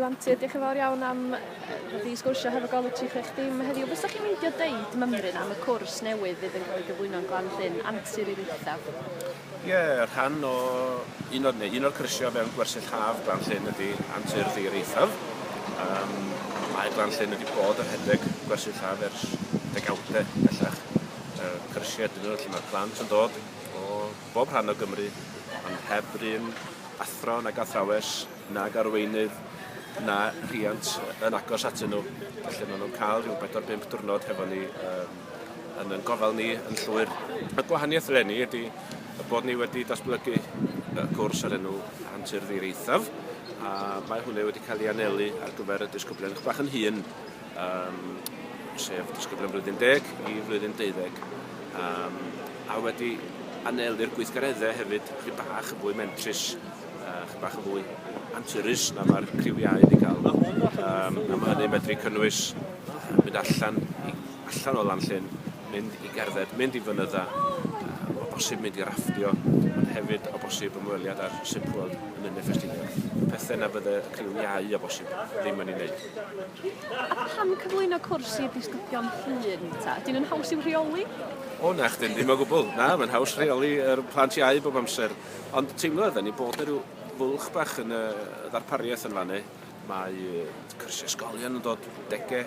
Antur, diolch yn fawr iawn am ddod i sgwrsio hefo Golwg 360 heddiw. Fysa chi'n meindio deud mymryn am y cwrs newydd fydd yn cael ei gyflwyno yn Glan Llyn, Antur i'r Eithaf? Ie, yeah, rhan o un o'r, neu un o'r cyrsiau fewn gwersyll haf Glan Llyn ydy Antur ddi'r Eithaf. Mae Glan Llyn wedi bod yn rhedeg gwersyll haf ers degawdau bellach. Cyrsiau ydyn nhw lle mae'r plant yn dod o bob rhan o Gymru, ond heb yr un athro nag athrawes nag arweinydd na rhiant yn agos atyn nhw. Felly maen nhw'n cael rhyw 4-5 diwrnod hefo ni yn ein gofal ni yn llwyr. Y gwahaniaeth eleni ydy y bod ni wedi datblygu y cwrs ar enw Antur Ddi'r Eithaf, a mae hwnna wedi cael ei anelu ar gyfer y disgyblion bach yn hŷn, sef disgyblion blwyddyn 10 i flwyddyn 12, a wedi anelu'r gweithgareddau hefyd chydig bach yn fwy mentrus, chydig bach yn fwy anturus na mae'r criw iau wedi cael. A mae hynny'n medru cynnwys mynd allan, i, allan o Lan Llyn, mynd i gerdded, mynd i fynydda, o bosib mynd i rafftio, ond hefyd o bosib ymweliad â'r Simplworld yn Nynne Ffestiniog. Pethau na fydde y criw iau o bosib ddim yn ei wneud. A pam cyflwyno cwrs i'r disgyblion hŷn ta? Ydyn nhw'n haws i'w rheoli? O na chdi, ddim o gwbl. Na, mae'n haws rheoli yr plant iau bob amser. Ond teimlo oedden ni bod 'na ryw fwlch bach yn y ddarpariaeth yn fan'na. Mae cyrsiau ysgolion yn dod dege,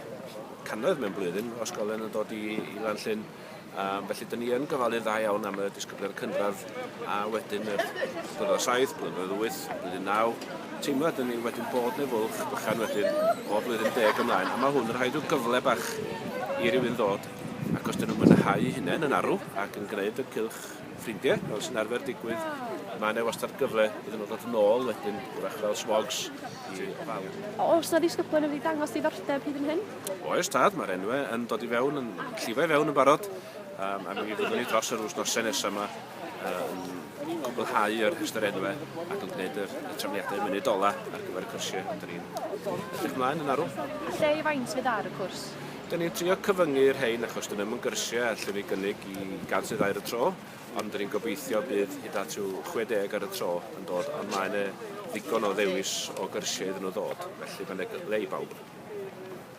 cannoedd mewn blwyddyn o ysgolion yn dod i, i Lan Llyn. Felly, dyn ni yn gofalu'n dda iawn am y disgyblion cynradd a wedyn yr blynyddoedd 7, blynyddoedd 8, blwyddyn 9. Teimlo dyn ni wedyn bod neu fwlch bychan wedyn o flwyddyn 10 ymlaen. A mae hwn yn rhoi rhyw gyfle bach i rywun ddod ac os dyn nhw'n mwynhau eu hunain yn arw ac yn gwneud y cylch ffrindiau, fel sy'n arfer digwydd, mae yna wastad gyfle iddyn nhw ddod yn ôl wedyn, wrach fel swogs i ofalu. Oes 'na ddisgyblion wedi dangos diddordeb hyd yn hyn? Oes tad, mae'r enwau yn dod i fewn, yn llifo i fewn yn barod, a mi fyddwn ni dros yr wythnosau nesaf yma yn cwblhau yr rhestr enwau ac yn gwneud yr trefniadau munud ola ar gyfer y cyrsiau, ond dyn ni'n edrych ymlaen yn arw. Lle i faint fydd ar y cwrs? Dyn ni'n trio cyfyngu'r rhein achos dyn nhw'm yn gyrsiau allwn ni gynnig i 100 neu ddau ar y tro, ond dyn ni'n gobeithio bydd hyd at rhyw 60 ar y tro yn dod, ond mae yna ddigon o ddewis o gyrsiau iddyn nhw ddod, felly mae yna le i bawb.